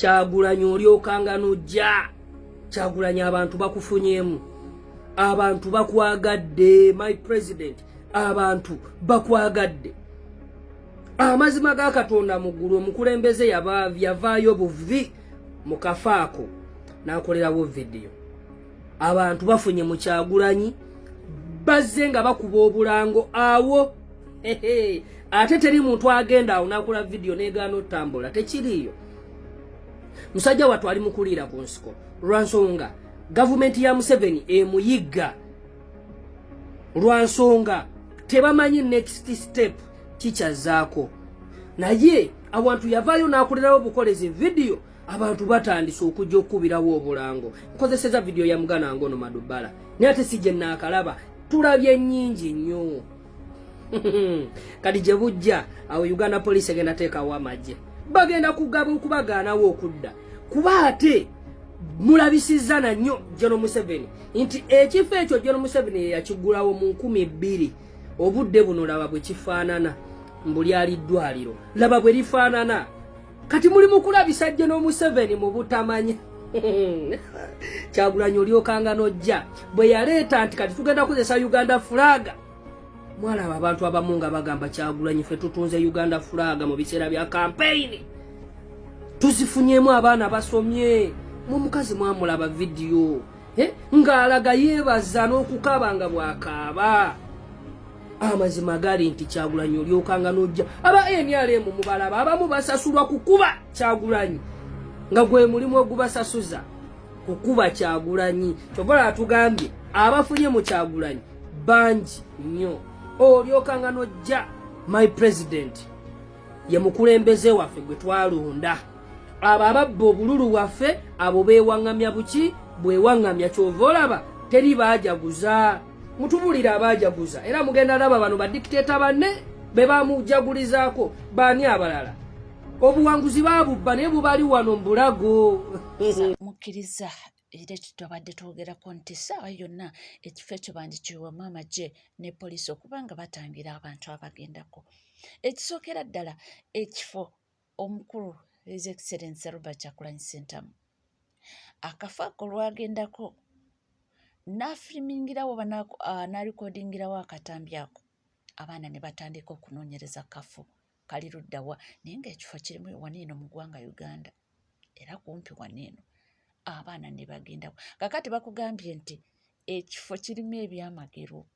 Kyagulanyi olyokanga nojja. Kyagulanyi, abantu bakufunyemu, abantu bakwagadde. My president, abantu bakwagadde. Amazima ga Katonda mu ggulu, omukulembeze yavaayo buvi mu kafaako n'akolerawo vidiyo. Abantu bafunye mu Kyagulanyi, bazze nga bakuba obulango awo. Ate teri muntu agenda awo n'akola vidiyo negaana otambula, tekiriiyo. Musajja wattu ali mukuliira ku nsiko lwansonga gavumenti ya Museveni emuyigga, lwansonga tebamanyi next step kikyazaako. Naye awantu yavaayo n'akolerawo obukolezi vidiyo, abantu batandise okujja okukubirawo obulango. Nkozeseza vidiyo ya muganda wange ono Madubala, naye ate si gye naakalaba, tulabye nnyingi nnyo. Kati gye bujja awo, Uganda Police egenda teekawo amagye, bagenda kugaba okubagaanawo okudda, kuba ate mulabisizza na nnyo General Museveni nti ekifo ekyo General Museveni ye yakigulawo mu 2000. Obudde buno laba bwe kifaanana, mbu lyali ddwaliro, laba bwe lifaanana. Kati muli mu kulabisa General Museveni mu butamanya. Kyagulanyi, olyokanga nojja. Bwe yaleeta nti kati tugenda kukozesa Uganda flag, mwalaba abantu abamu nga bagamba, "Kyagulanyi, ffe tutunze Uganda flag mu biseera bya kampeyini, tuzifunyemu, abaana basomye." Mu mukazi mwamulaba vidiyo, ng'alaga yeebaza n'okukaaba nga bw'akaaba. Amazima gali nti Kyagulanyi, olyokanga n'ojja. Aba NRM mubalaba, abamu basasulwa kukuba Kyagulanyi, nga gwe mulimu ogubasasuza, kukuba Kyagulanyi. Kyovala atugambye abafunye mu Kyagulanyi bangi nnyo. Olyokanga n'ojja, my president ye mukulembeze waffe gwe twalonda. Abo ababba obululu bwaffe, abo beewaŋŋamya buki bwewaŋŋamya. Kyova olaba teri baajaguza. Mutubulire abaajaguza, era mugenda laba bano badikiteeta banne be bamujagulizaako. Baani abalala? Obuwanguzi baabubba, naye bubali wano mu bulago. Mukkiriza era ekyo twabadde twogerako nti essaawa yonna ekifo ekyo bandikiwamu amagye ne poliisi okuba nga batangira abantu abagendako. Ekisookera ddala, ekifo omukulu His Excellency Robert Kyagulanyi Ssentamu akafo ako lwagendako n'afilmingirawo oba n'alikodingirawo akatambi ako, abaana ne batandika okunoonyereza kafo kali ludda wa, naye ng'ekifo kirimu wano eno mu ggwanga Uganda, era kumpi wano eno. Abaana ne bagendako. Kakati bakugambye nti ekifo kirimu ebyamagero,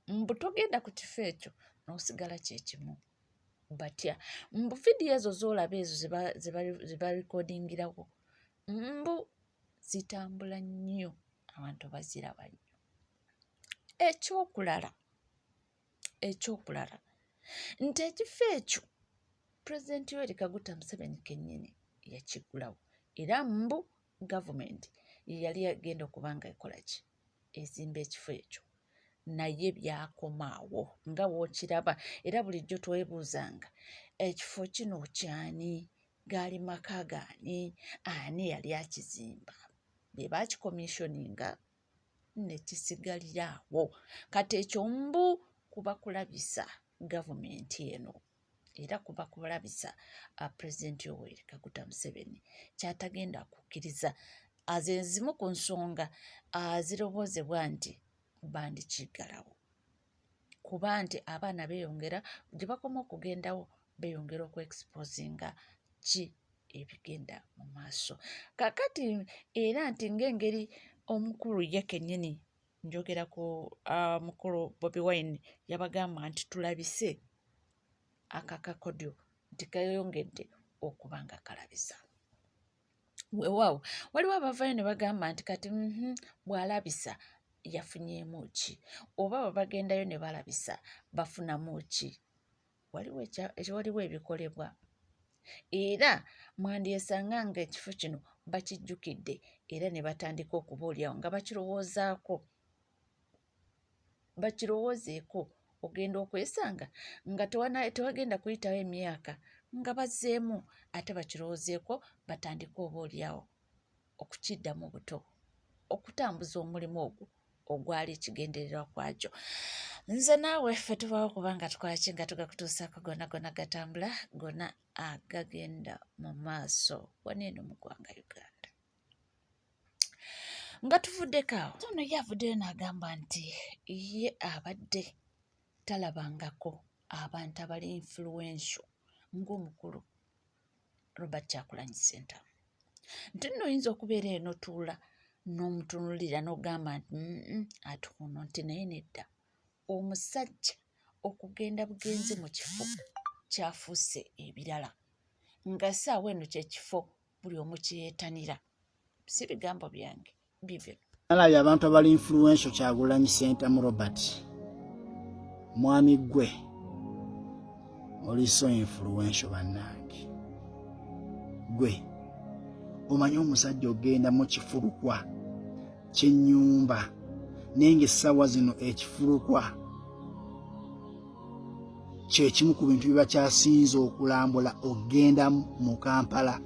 mbu togenda ku kifo ekyo n'osigala kyekimu. Batya mbu vidiyo ezo z'olaba ezo ze barikodingirawo, mbu zitambula nnyo, abantu baziraba nnyo. Ekyokulala nti ekifo ekyo Pulezidenti Yoweri Kaguta Museveni kennyini yakiggulawo, era mbu gavumenti ye yali egenda okuba nga ekola ki, ezimba ekifo ekyo, naye byakoma awo nga w'okiraba. Era bulijjo twebuuzanga, ekifo kino kyani? Gaali maka gaani? Ani yali akizimba? Be baakikomissioninga ne kisigalira awo. Kati ekyo mbu kuba kulabisa gavumenti eno, era kuba kulabisa Pulezidenti Yoweri Kaguta Museveni kyatagenda kukkiriza. Ze zimu ku nsonga zirowoozebwa nti bandikiggalawo, kuba nti abaana beeyongera gye bakoma okugendawo, beeyongera okuexposinga ki ebigenda mu maaso. Kaakati era nti ng'engeri omukulu ye kennyini, njogera ku mukulu Bobi Wine, yabagamba nti tulabise akakakodyo nti keeyongedde okuba nga kalabisa. Weewaawo waliwo abavaayo ne bagamba nti kati bw'alabisa yafunyeemu ki, oba bwe bagendayo ne balabisa bafunamu ki? Waliwo ebikolebwa, era mwandyesanga ng'ekifo kino bakijjukidde era ne batandika okuboolyawo nga bakirowoozaako, bakirowoozeeko. Ogenda okwesanga nga tewagenda kuyitawo emyaka nga bazzeemu ate bakirowoozeeko, batandike oboolyawo okukiddamu buto okutambuza omulimu ogwo. ogwali ekigendererwa kwakyo. Nze naawe ffe tubaawo kubanga tukola ki nga tugakutuusaako gonna gonna gatambula gonna agagenda mu maaso wano eno mu ggwanga Uganda. Nga tuvuddeko awo, ono ye avuddeyo n'agamba nti ye abadde talabangako abantu abali influential ng'omukulu Robert Kyagulanyi Ssentamu. Nti nno oyinza okubeera eyo n'otuula n'omutunuulira n'ogamba nti ate ono nti naye nedda. Omusajja okugenda bugenzi mu kifo kyafuuse ebirala nga ssaawa eno kye kifo buli omu kye yeetanira. Si bigambo byange bibyo. Nalabye abantu abali influential Kyagulanyi Ssentamu Robert. Mwami gwe oli so influential bannange. Gwe omanyi omusajja ogenda mu kifulukwa ky'ennyumba naye ng'essaawa zino ekifulukwa kyekimu ku bintu bye bakyasinze okulambula okugenda mu Kampala.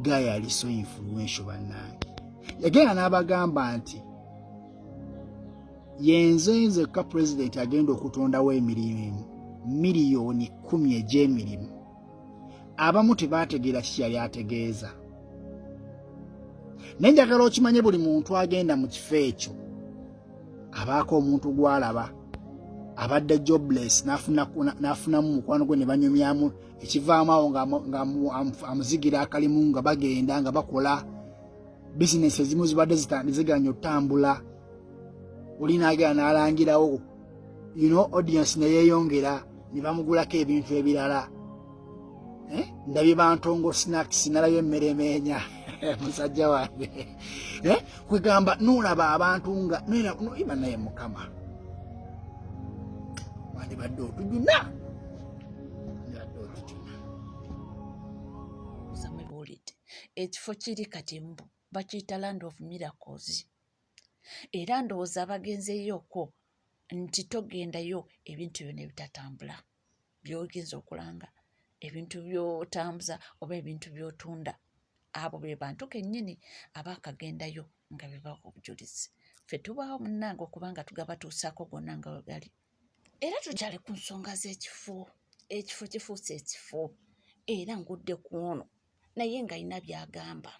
Guy ali so influential bannange. Yagenda n'abagamba nti yenze nzekka pulezidenti agenda okutondawo emirimu 10,000,000 egy'emirimu. Abamu tebaategeera kiki yali ategeeza. Naye njagala okimanye buli muntu agenda mu kifo ekyo abaako omuntu gw'alaba abadde jobless n'afunamu mukwano gwe ne banyumyamu ekivaamu awo nga amuzigira akalimu nga bagenda nga bakola bizinesi ezimu zibadde ziganya otambula oli n'agenda n'alangirawo you know audience ne yeeyongera ne bamugulako ebintu ebirala. Ndabye bantongo snacks, nalabye emmere emeenya musajja wange. Kwegamba nolaba abantu nga iba naye mukama wandibadde otujuna. Ekifo kiri kati mbu bakiyita Land of Miracles, era ndowooza abagenzeeyoko nti togendayo ebintu byonna ebitatambula by'ogenza okulanga, ebintu by'otambuza oba ebintu by'otunda. Abo be bantu kennyini abaakagendayo nga be bawa obujulizi. Ffe tubaawo munnange okubanga tugabatuusaako gonna nga we gali. Era tukyali ku nsonga z'ekifo. Ekifo kifuuse ekifo era ngudde ku ono naye ng'alina by'agamba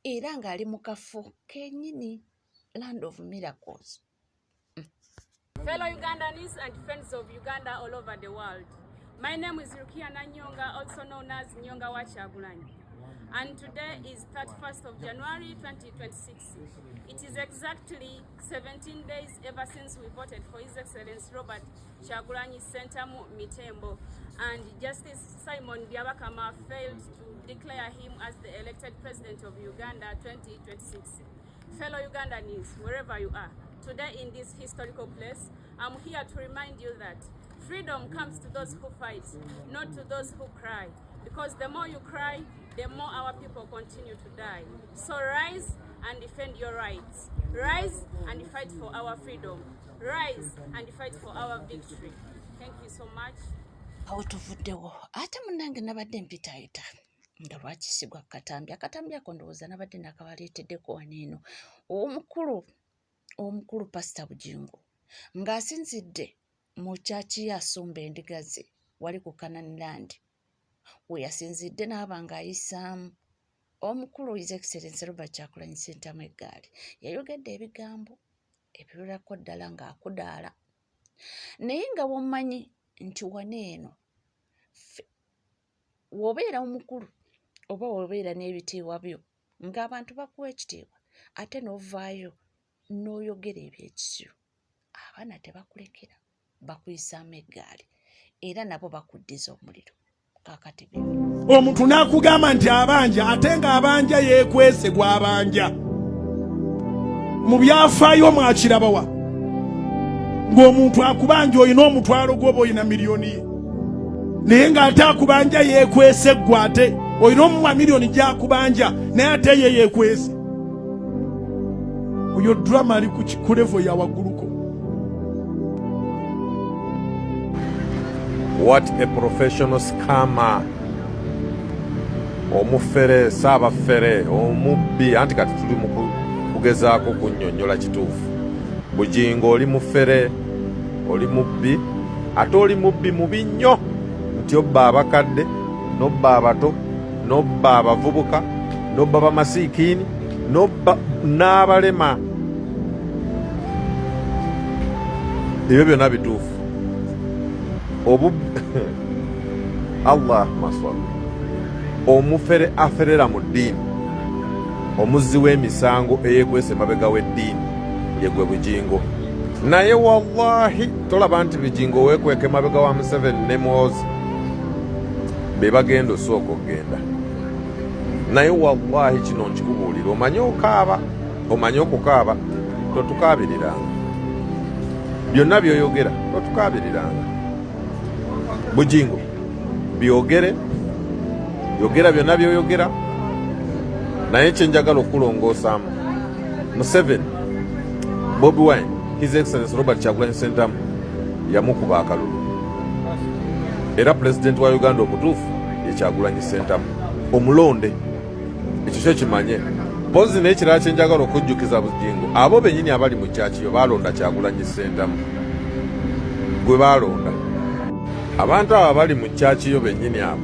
era ng'ali mu kafo kennyini Land of Miracles. Fellow Ugandans and friends of Uganda all over the world. My name is Rukia Nanyonga, also known as Nyonga wa Kyagulanyi. And today is 31st of January 2026. It is exactly 17 days ever since we voted for His Excellency Robert Kyagulanyi Ssentamu Mitembo, and Justice Simon Byabakama failed to declare him as the elected president of Uganda 2026. Fellow Ugandans, wherever you are, today in this historical place, I'm here to remind you that freedom comes to those who fight, not to those who cry. Because the more you cry, the more our people continue to die. So rise and defend your rights. Rise and fight for our freedom. Rise and fight for our victory. Thank you so much. Awo tuvuddewo ate munnange nabadde mpitaayita nga lwaki sigwa katambi akatambi ako ndowooza nabadde nakabaleeteddeko wano eno omukulu Pasita Bugingo ng'asinzidde mu kyaki ye asumba endiga ze wali ku Canaan Land we yasinzidde n'aba ng'ayisaamu omukulu His Excellency Robert Kyagulanyi Ssentamu eggaali. Yayogedde ebigambo ebiwerako ddala ng'akudaala naye nga bw'omanyi nti wano eno w'obeera omukulu oba w'obeera n'ebitiibwa byo ng'abantu bakuwa ekitiibwa ate n'ovaayo n'oyogera ebyekisiru abaana tebakulekera bakuyisaamu eggaali era nabo bakuddiza omuliro. Kaakati bino omuntu n'akugamba nti abanja ate ng'abanja yeekwese gw'abanja mu byafaayo mwakirabawa ng'omuntu akubanja olina omutwalo gwoba olina miliyoni ye naye ng'ate akubanja yeekwese ggwe ate olina omuwa miliyoni gy'akubanja naye ate ye yeekwese. Oyo drama ali ku level ya wagguluko. What a professional scammer. Omufere, saabafere, omubbi, anti kati tuli mu Kugezaako kunnyonnyola kituufu. Bugingo oli mufere, oli mubbi, ate oli mubbi mubi nnyo nti obba abakadde, n'obba abato, n'obba abavubuka, n'obba bamasiikiini, n'obba n'abalema. Ebyo byonna bituufu. Obu Allahumma salli. Omufere aferera mu ddiini, omuzzi w'emisango eyeekwesa emabega w'eddiini ye gwe Bugingo. Naye wallahi tolaba nti Bugingo weekweka emabega wa Museveni ne Muhoozi be bagenda osooka okugenda. Naye wallahi kino nkikubuulira, omanyi okaaba, omanyi okukaaba, totukaabiriranga. Byonna by'oyogera totukaabiriranga. Bugingo byogere, yogera byonna byoyogera, naye kyenjagala okulongoosaamu, Museveni, Bobi Wine, His Excellency Robert Kyagulanyi Ssentamu yamukuba akalulu, era pulezidenti wa Uganda omutuufu ye Kyagulanyi Ssentamu omulonde. Ekyo kyo kimanye. Mpozi n'ekirala kye njagala okujjukiza Bugingo, abo bennyini abali mu kyaki yo baalonda Kyagulanyi Ssentamu gwe baalonda. Abantu abo abali mu kyaki yo bennyini abo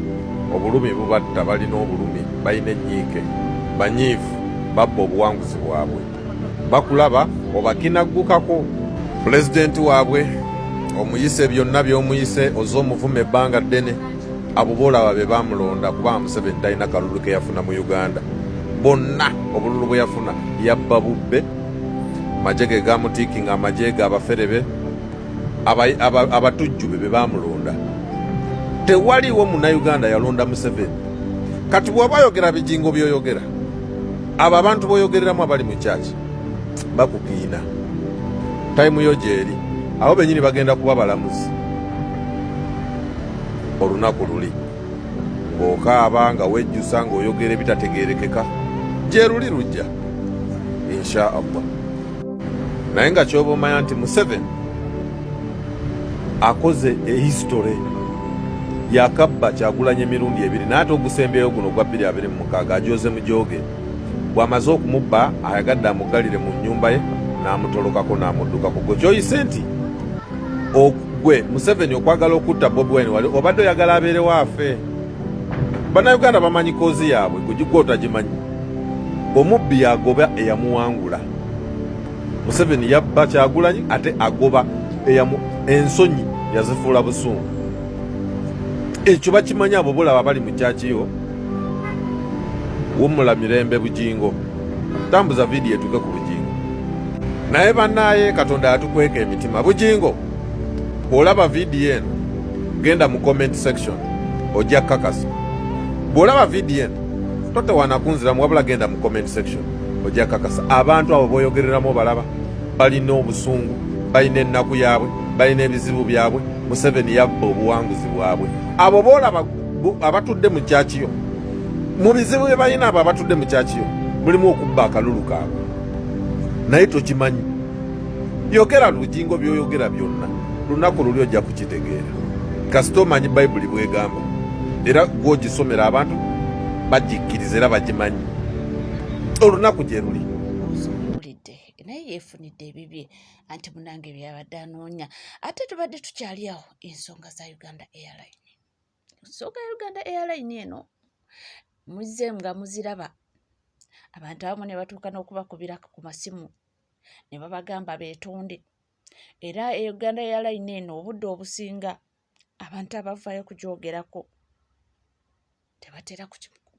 obulumi bubatta, balina obulumi, balina ennyiike, banyiivu, babba obuwanguzi bwabwe. Bakulaba obakinaggukako. Pulezidenti waabwe omuyise byonna by'omuyise, oze omuvuma ebbanga ddene. Abo boolaba be baamulonda kubanga Museveni talina kalulu ke yafuna mu Uganda. Bonna obululu bwe yafuna yabba bubbe, magye ge gaamutiikinga, amagye ge abafere be, abatujju be be baamulonda. Tewaliiwo Munnayuganda yalonda Museveni. Kati bw'oba oyogera Bijingo by'oyogera, abo abantu b'oyogereramu abali mu kyaki bakukiina. Tayimu yo gyeri, abo bennyini bagenda kuba balamuzi olunaku luli ng'okaaba nga wejjusa ng'oyogera ebitategeerekeka, gyeruli lujja insha Allah. Naye nga kyoba omanya nti Museveni akoze ehistory, yakabba Kyagulanyi emirundi ebiri, naye ate ogusembyeyo guno ogwa 2026 ajoze mujoge. Bw'amaze okumubba ayagadde amuggalire mu nnyumba ye n'amutolokako n'amuddukako. Gwe kyoyise nti gwe Museveni okwagala okutta Bobi Wine wali obadde oyagala abeerewo afe. Bannayuganda bamanyi koozi yaabwe, gwe gwe otagimanyi. Omubbi yagoba eyamuwangula. Museveni yabba Kyagulanyi ate agoba eyamu, ensonyi yazifuula busungu. Ekyo bakimanyi abo bolaba bali mu kyakiyo. Wummula mirembe Bugingo, tambuza vidiyo etuuke ku Bugingo. Naye bannaaye Katonda yatukweka emitima. Bugingo, bw'olaba vidiyo eno genda mu comment section ojja kukakasa. Bw'olaba vidiyo eno totewaana kunziramu, wabula genda mu comment section ojja kukakasa. Abantu abo boyogereramu obalaba balina obusungu, balina ennaku yaabwe, balina ebizibu byabwe. Museveni yabba obuwanguzi bwabwe. Abo boolaba abatudde mu kyakiyo mu bizibu bye balina, abo abatudde mu kyakiyo mulimu okubba akalulu kaabwe, naye tokimanyi. Yogera Bugingo by'oyogera byonna, lunaku luli ojja kukitegeera. Kasita omanyi Bayibuli bwegamba, era gw'ogisomera abantu bagikkiriza era bagimanyi, olunaku gye luli. Owulidde, naye yeefunidde ebibye anti munange byabadde anoonya. Ate tubadde tukyali awo, ensonga za Uganda Airline. Ensonga ya Uganda Airline eno muzze nga muziraba, abantu abamu ne batuuka n'okubakubira ku masimu ne babagamba beetonde. Era Uganda Airline eno obudde obusinga abantu abavaayo kugyogerako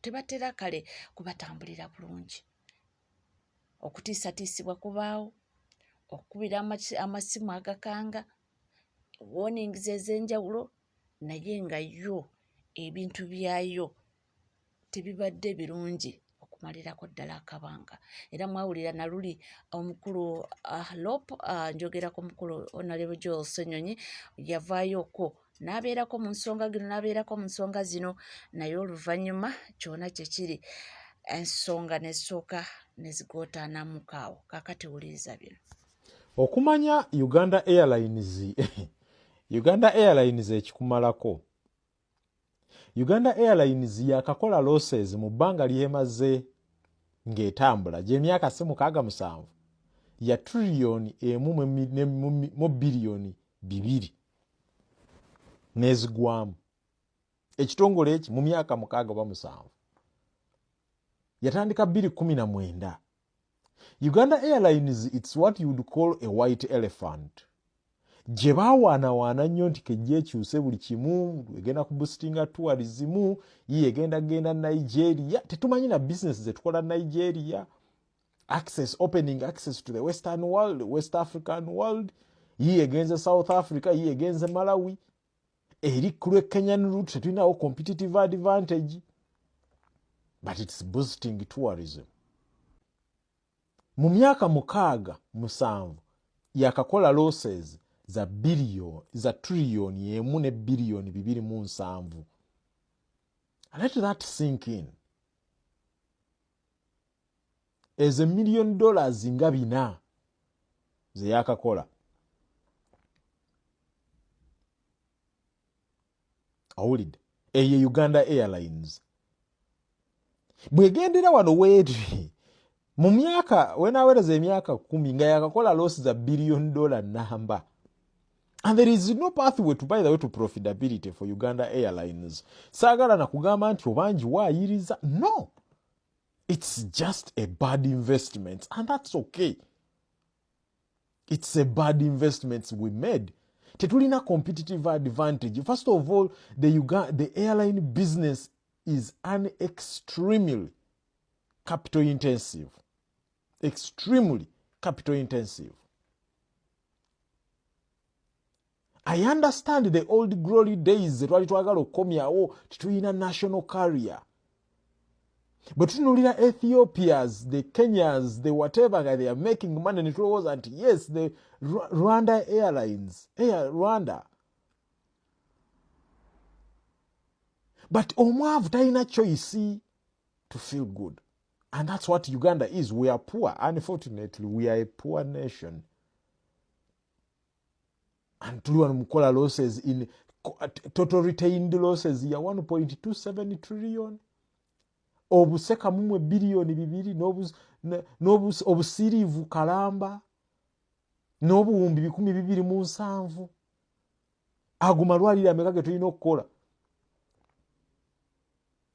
tebatera kale kubatambulira bulungi. Okutiisatiisibwa kubaawo, okukubira amasimu agakanga, warnings ez'enjawulo, naye nga yo ebintu byayo tebibadde birungi okumalirako ddala akabanga. Era mwawulira naluli omukulu Lop, njogerako omukulu Honorable Joel Ssenyonyi, yavaayoko n'abeerako mu nsonga gino n'abeerako mu nsonga zino, naye oluvannyuma kyona kye kiri ensonga nesooka nezigootaanamuko awo. Kaakati wuliriza bino. Okumanya Uganda Airlines, Uganda Airlines ekikumalako. Uganda Airlines yakakola losses mu bbanga lyemaze. ng'etambula gy'emyaka si mukaaga musanvu ya triliyoni emu mu biliyoni bibiri n'ezigwamu ekitongole eki mu myaka mukaaga oba musanvu yatandika bbiri kumi na mwenda uganda airlines its what you would call a white elephant gye bawaanawaana nnyo nti kejja ekyuse buli kimu egenda kubusitinga tourism yiye egenda genda nigeria tetumanyi na business zetukola nigeria access opening access to the western world west african world yiye egenze south africa yiye egenze malawi eri kulwe kenyan route tetulinawo competitive advantage but its boosting tourism mu myaka mukaaga musanvu yakakola losses za billion za trillion emu ne billion bibiri mu nsanvu let that sink in ezo million dollars nga bina zeyakakola owulidde eyo uganda airlines bwegendera wano weeri mu myaka wenawereza emyaka kumi nga yakakola losi za billion dollar namba and there is no pathway to by the way to profitability for uganda airlines saagala nakugamba nti obangi waayiriza no it's just a bad investment and that's okay it's a bad investments we made tetulina competitive advantage first of all the, Uga, the airline business is an extremely capital intensive extremely capital intensive i understand the old glory days zetwali twagala okukomyawo tetulina national carrier bwe tutunulira ethiopias the kenyas the whatever nga they are making money netulowooza nti yes the rwanda airlines air rwanda but omwavu talina choice to feel good and that's what uganda is we are poor unfortunately we are a poor nation and tuli wano mukukola losses in total retained losses ya 1.27 trillion obuseka mumwe biliyoni bibiri obusiriivu kalamba n'obuwumbi bikumi bibiri mu nsanvu ago malwaliro ameka ge tulina okukola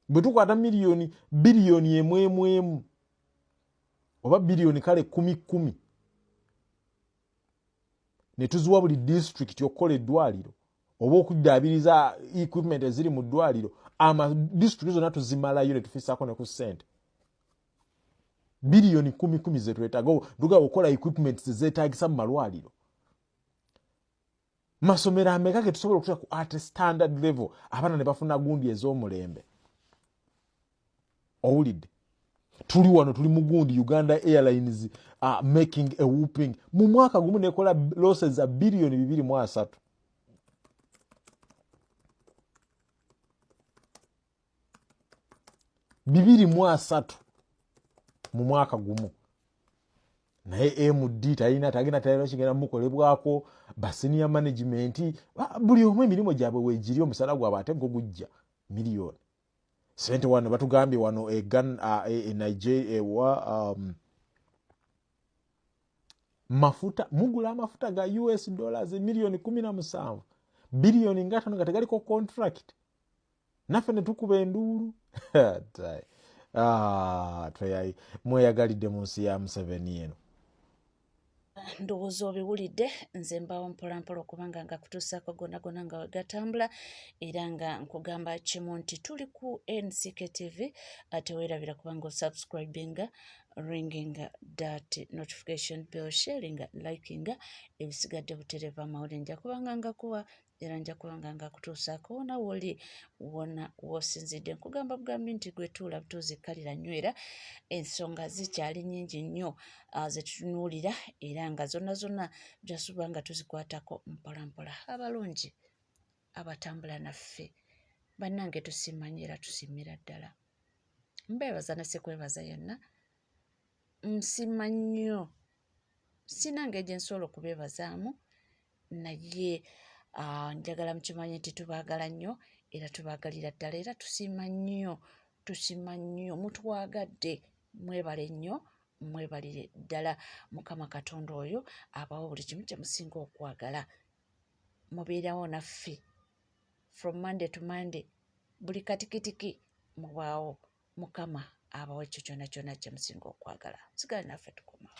bwe tukwata miliyoni biliyoni emu emu emu oba biliyoni kale kumi kumi ne tuziwa buli disitulikiti okukola eddwaliro oba okuddaabiriza equipment eziri mu ddwaliro amadisitulikiti zonna tuzimalayo ne tufisaako ne ku ssente biliyoni kumi kumi zetwetaaga tugaba okukola equipment zezeetagisa mu malwaliro masomero ameka ge tusobola okutuka ku at standard level abaana ne bafuna gundi ez'omulembe owulidde tuli wano tuli mugundi uganda airlines uh, making a whooping mu mwaka gumu nekola losses za biliyoni bibiri mu asatu bibiri mu asatu mu mwaka gumu naye md talina tagenda talina kigenda mukolebwako basenior management buli omu emirimu gyabwe wegiri omusala gwabwe ate gwo gujja miliyoni sente wano batugambye wano e, e, e nigeria ewa um, mafuta mugula amafuta ga us dollars miliyoni kumi na musanvu biliyoni nga tano nga tegaliko contract naffe ne tukuba enduulu ah, mweyagalidde mu nsi ya museveni eno ndowooza obiwulidde nze mbawo mpolampola okubanga nga kutuusaako gona gona nga wegatambula era nga nkugamba kimu nti tuli ku nck tv ate weerabira kubanga osubscribinga ringing that notification bell sharing liking ebisigadde butereva amawulire nja kubanga ngakuwa era nja kuba nga ngakutuusaako wona woli wona wosinzidde nkugamba bugambi nti gwe tuula butuuzi kalira nywera ensonga zikyali nyingi nnyo ah, zetutunuulira era nga zonna zonna jasuba nga tuzikwatako mpolampola abalungi abatambula naffe bannange tusiima nnyo era tusiimira ddala mbeebaza nesikwebaza yenna nsiima nnyo sina ngeri gye nsobola okubeebazaamu naye ah, njagala mukimanye nti tubaagala nnyo era tubaagalira ddala era tusiima nnyo tusiima nnyo mutwagadde Mwebale nnyo, mwebalire ddala. Mukama Katonda oyo abawo buli kimu kye musinga okwagala. Mubeerawo naffe from Monday to Monday, buli katikitiki mubaawo. Mukama abawo ekyo kyonna kyonna kye musinga okwagala. Musigale naffe, tukomawo.